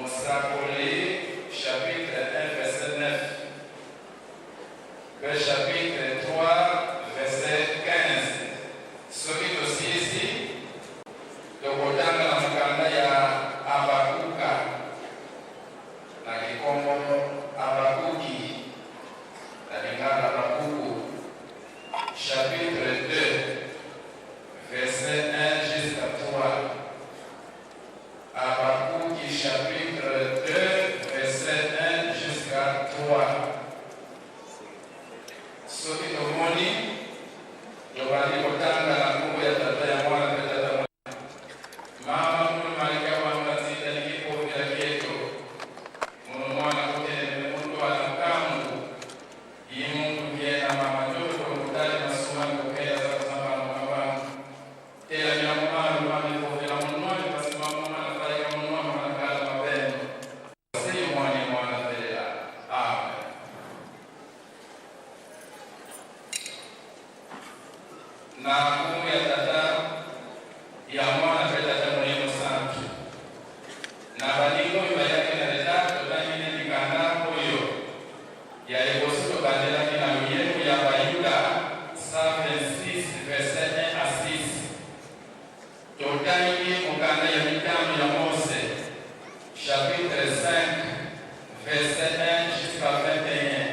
Mosakoli chapitre 1 verset 9 mpe chapitre 3 verset 15. Soki tosilisi, tokotanga na mokanda ya Habakuka, na kikongo Habakuki, na lingala Habakuku, chapitre 2 verset 1 jusqu'à 3. Habakuki chapitre 2 verset 1 jusqu'à 3. Soki tomoni, tobandi kotanga na nkombo ya Tata, ya Mwana mpe Tata. Mama munu malika wanga nzinda likipokela kieto munu mwana koteleme mutwala nkambu yi muntu kiena mama toto mutali masumani kokela za kuzambana mabangu tela mya mumalu mami kovela munwani pasima mumana taika munwama manakala mabendo sei mwana mwana velela. Amen. Na nkombo ya Tata, ya Mwana mpe Tata Molimo Santu. Na baninga oyo bayaki na retard, totangi nde mikanda oyo ya liboso. Tobandelaki na Loyembo ya Bayuda 126 verset 1 à 6. Totangi mokanda ya mitano ya Mose chapitre 5 verset 1 jusqu'à 21.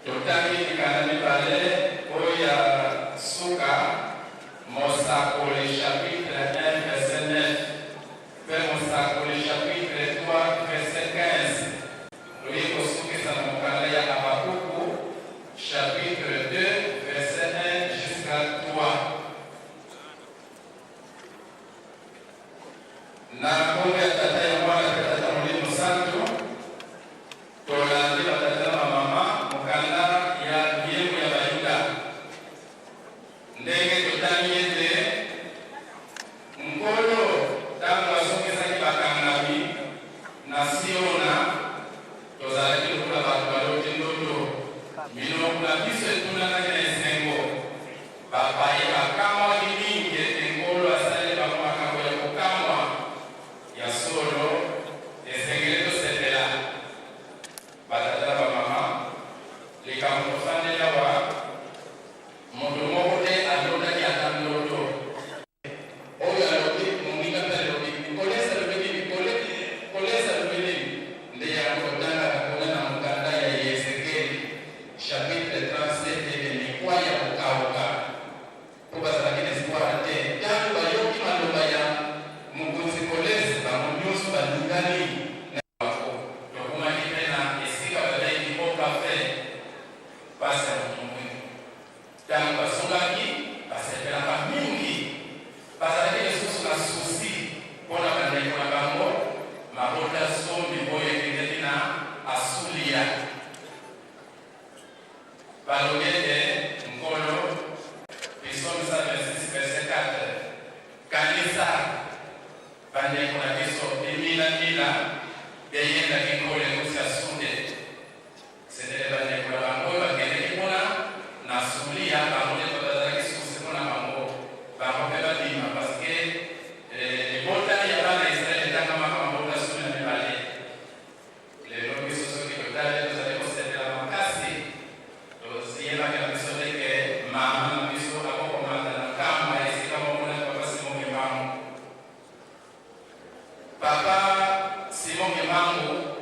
Totangi mikanda mibale oyo ya suka, Mosakoli chapitre 1 verset 9 mpe Mosakoli chapitre 3 verset 15. Toye kosukisa na mokanda ya Habakuku chapitre 2 verset 1 jusqu'à 3. Na nkombo ya Tata, ya Mwana mpe Tata Molimo Santu, tolandi, batata na bamama, mokanda ya Loyembo ya Bayuda. Ndenge totangi ete Nkolo, ntango azongisaki bakangami na Siona, tozalaki lokola bato baloti ndoto, minoko na biso etunanaki na esengo. Bapaya bakamwaki mingi ete Nkolo asaleli bango makambo ya kokamwa. Ya solo, esengeli tosepela. Batata na bamama, likambo tofandeli awa, moto moko te alotaki ata ndoto. Oyo alobi, moninga mpe alobi, Kolesa alobi nini? Kolesa alobi nini? Nde yango totangaka kuna na mokanda ya Yehezekeli chapitre 37 ete mikwa ya kokauka, mpo bazalaki na espoir te. Ntango bayoki maloba ya mokonzi Kolese, bango nyonso balingani na bango. Tokomaki mpe na esika babengi Haut-Cafe, pasi ya moto mwindo. Ntango bazongaki, basepelaka mingi. Bazalaki lisusu na susi mpo na bandeko na bango, mabota zomi oyo ekendeki na Asulia. Balobi ete, Nkolo, Psaume 126, verset 4, kanisa bandeko na biso bimilamila beyendaki nkolo ekusi ya sude. Sendele bandeko na bango oyo bakendeki kuna na Sulia, bango nde bato bazalaki susi mpo na bango, bango mpe babima, parce que libota ya bana ya Israel etangamaka mabota 12. Lelo biso soki totali, tozali kosepela makasi. Toyebaki na biso te ke mama na biso akokomata na nkamba esika moko na papa Simon Kimbangu. Papa Simon Kimbangu.